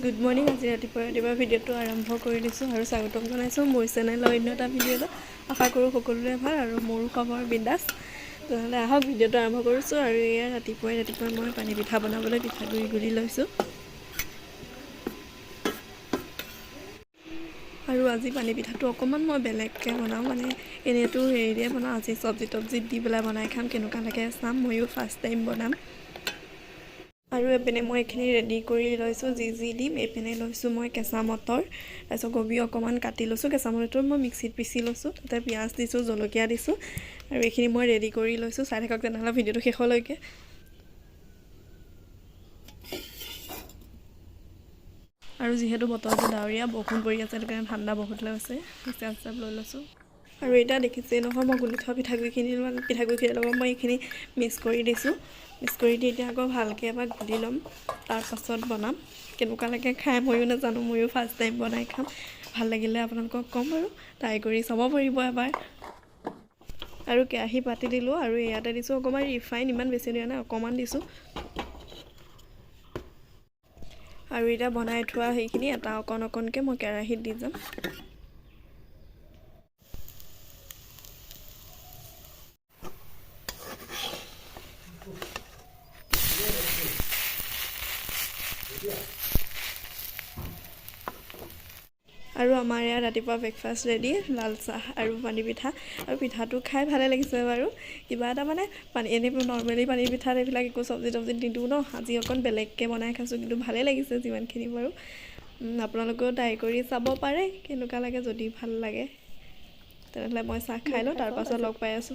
Good morning. আজি ৰাতিপুৱা ৰাতিপুৱা ভিডিঅ'টো আৰম্ভ কৰি দিছোঁ আৰু স্বাগতম জনাইছোঁ মোৰ চেনেলৰ অন্য এটা ভিডিঅ'লৈ। আশা কৰোঁ সকলোৰে ভাল আৰু মোৰো খবৰ বিন্দাছ। তেনেহ'লে আহক, ভিডিঅ'টো আৰম্ভ কৰিছোঁ। আৰু এয়া ৰাতিপুৱাই ৰাতিপুৱাই মই পানী পিঠা বনাবলৈ পিঠাগুড়ি গুলি লৈছোঁ। আৰু আজি পানী পিঠাটো অকণমান মই বেলেগকৈ বনাওঁ। মানে এনেইতো হেৰিৰে বনাওঁ, আজি চব্জি তব্জি দি পেলাই বনাই খাম। কেনেকুৱা লাগে চাম, ময়ো ফাৰ্ষ্ট টাইম বনাম। আৰু এইপিনে মই এইখিনি ৰেডি কৰি লৈছোঁ, যি যি দিম। এইপিনে লৈছোঁ মই কেঁচা মটৰ, তাৰপিছত কবি অকণমান কাটি লৈছোঁ। কেঁচা মটৰটো মই মিক্সিত পিচি লৈছোঁ, তাতে পিঁয়াজ দিছোঁ, জলকীয়া দিছোঁ আৰু এইখিনি মই ৰেডি কৰি লৈছোঁ। চাই থাকক তেনেহ'লে ভিডিঅ'টো শেষলৈকে। আৰু যিহেতু বতৰটো ডাৱৰীয়া, বৰষুণ পৰি আছে, সেইটো কাৰণে ঠাণ্ডা বহুত লৈছে। হিচাপ চিচাপ লৈ লৈছোঁ। আৰু এতিয়া দেখিছেই নহয়, মই গুলি থোৱা পিঠাগুড়িখিনি, পিঠাগুড়িখিনিৰ লগত মই এইখিনি মিক্স কৰি দিছোঁ। মিক্স কৰি দি এতিয়া আকৌ ভালকৈ এবাৰ ঘুলি ল'ম, তাৰপাছত বনাম। কেনেকুৱা লাগে খাই ময়ো নাজানো, ময়ো ফাৰ্ষ্ট টাইম বনাই খাম। ভাল লাগিলে আপোনালোকক ক'ম বাৰু, ট্ৰাই কৰি চাব পাৰিব এবাৰ। আৰু কেৰাহী পাতি দিলোঁ আৰু ইয়াতে দিছোঁ অকণমান ৰিফাইন, ইমান বেছি দিয়া নাই, অকণমান দিছোঁ। আৰু এতিয়া বনাই থোৱা সেইখিনি এটা অকণ অকণকৈ মই কেৰাহীত দি যাম। আৰু আমাৰ ইয়াত ৰাতিপুৱা ব্ৰেকফাষ্ট ৰেডি, লাল চাহ আৰু পানী পিঠা। আৰু পিঠাটো খাই ভালে লাগিছে বাৰু। কিবা এটা মানে পানী, এনেই নৰ্মেলি পানী পিঠাত এইবিলাক একো চব্জি তব্জি নিদিওঁ ন, আজি অকণ বেলেগকৈ বনাই খাইছোঁ, কিন্তু ভালেই লাগিছে যিমানখিনি বাৰু। আপোনালোকেও ট্ৰাই কৰি চাব পাৰে কেনেকুৱা লাগে। যদি ভাল লাগে তেনেহ'লে মই চাহ খাই লওঁ, তাৰপাছত লগ পাই আছোঁ।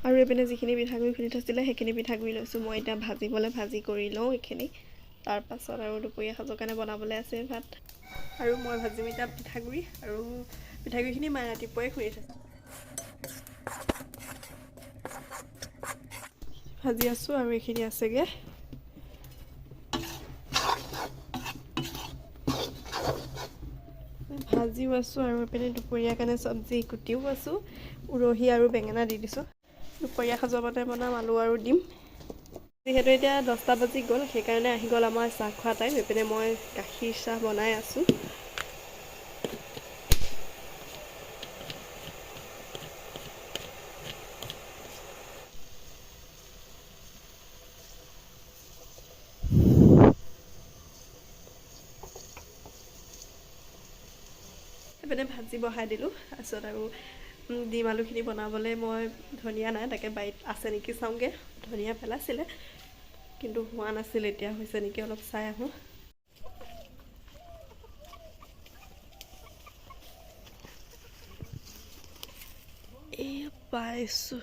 আৰু এইপিনে যিখিনি পিঠাগুড়ি খুন্দি থৈছিলে, সেইখিনি পিঠাগুড়ি লৈছোঁ মই এতিয়া ভাজিবলৈ। ভাজি কৰি লওঁ এইখিনি, তাৰপাছত আৰু দুপৰীয়া সাজৰ কাৰণে বনাবলৈ আছে ভাত। আৰু মই ভাজিম এতিয়া পিঠাগুড়ি। আৰু পিঠাগুড়িখিনি মায়ে ৰাতিপুৱাই খুন্দি থৈছে। ভাজি আছোঁ আৰু এইখিনি আছেগৈ। ভাজিও আছোঁ আৰু এইপিনে দুপৰীয়াৰ কাৰণে চব্জি কুটিও আছোঁ। উৰহি আৰু বেঙেনা দি দিছোঁ। দুপৰীয়া সাজৰ বাবে বনাম আলু আৰু ডিম। যিহেতু এতিয়া 10টা বাজি গ'ল, সেইকাৰণে আহি গ'ল আমাৰ চাহ খোৱা টাইম। এইপিনে মই গাখীৰ চাহ বনাই আছোঁ। এইপিনে ভাজি বহাই দিলোঁ। তাৰপিছত আৰু ডিম আলুখিনি বনাবলৈ মই ধনিয়া নাই, তাকে বাৰীত আছে নেকি চাওঁগৈ। ধনিয়া পেলাইছিলে কিন্তু হোৱা নাছিল, এতিয়া হৈছে নেকি অলপ চাই আহোঁ। এই পাইছোঁ।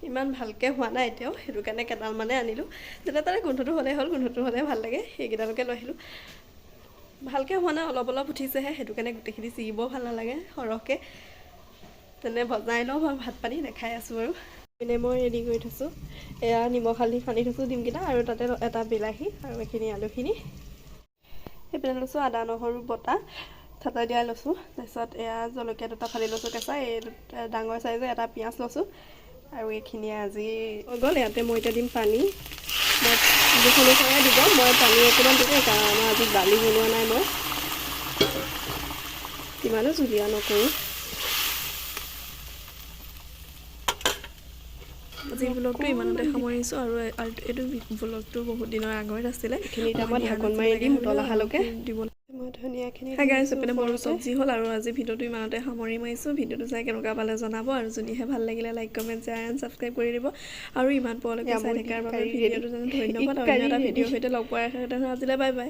ইমান ভালকৈ হোৱা নাই এতিয়াও, সেইটো কাৰণে কেইডালমানে আনিলোঁ। যেতিয়া তাতে গোন্ধটো হ'লেই হ'ল, গোন্ধটো হ'লে ভাল লাগে, সেইকেইডালকে লৈ আহিলোঁ। ভালকৈ হোৱা নাই, অলপ অলপ উঠিছেহে, সেইটো কাৰণে গোটেইখিনি ছিগিবও ভাল নালাগে সৰহকৈ। তেনে ভজাই লওঁ মই, ভাত পানী দেখাই আছোঁ। আৰু পিনে মই ৰেডি কৰি থৈছোঁ, এয়া নিমখ হালধি সানি থৈছোঁ ডিমকেইটা আৰু তাতে এটা বিলাহী আৰু এইখিনি আলুখিনি। সেইপিনে লৈছোঁ আদা নহৰু বটা, থেতাই দিয়াই লৈছোঁ। তাৰপিছত এয়া জলকীয়া দুটা ফালি লৈছোঁ কেঁচা, এই দুটা ডাঙৰ চাইজৰ এটা পিঁয়াজ লৈছোঁ। আৰু এইখিনিয়ে আজি হৈ গ'ল। ইয়াতে মই এতিয়া দিম পানী। মই জোখ অনুসাৰে দিব, মই পানী অকণমান দিওঁ, কাৰণ আমাৰ আজি দালি বনোৱা নাই। মই ইমানো জুলীয়া নকৰোঁ। আজি ব্লগটো ইমানতে সামৰিছোঁ। আৰু এইটো ব্লগটো বহুত দিনৰ আগত আছিলে। এইখিনি এতিয়া মই ঢাকোন মাৰি দিম উতল অহালৈকে। দিব। মই ধনিয়াখিনি হাই গাইছ, এইপিনে মোৰ চব্জি হ'ল আৰু আজি ভিডিঅ'টো ইমানতে সামৰি মাৰিছোঁ। ভিডিঅ'টো চাই কেনেকুৱা পালে জনাব আৰু যদিহে ভাল লাগিলে like, comment, share and subscribe কৰি দিব। আৰু ইমান পৰলৈকে চাই থকাৰ বাবে ভিডিঅ'টো ধন্যবাদ। আৰু অন্য এটা ভিডিঅ'ৰ সৈতে লগ পোৱাৰ আশাতে আজিলৈ বাই বাই।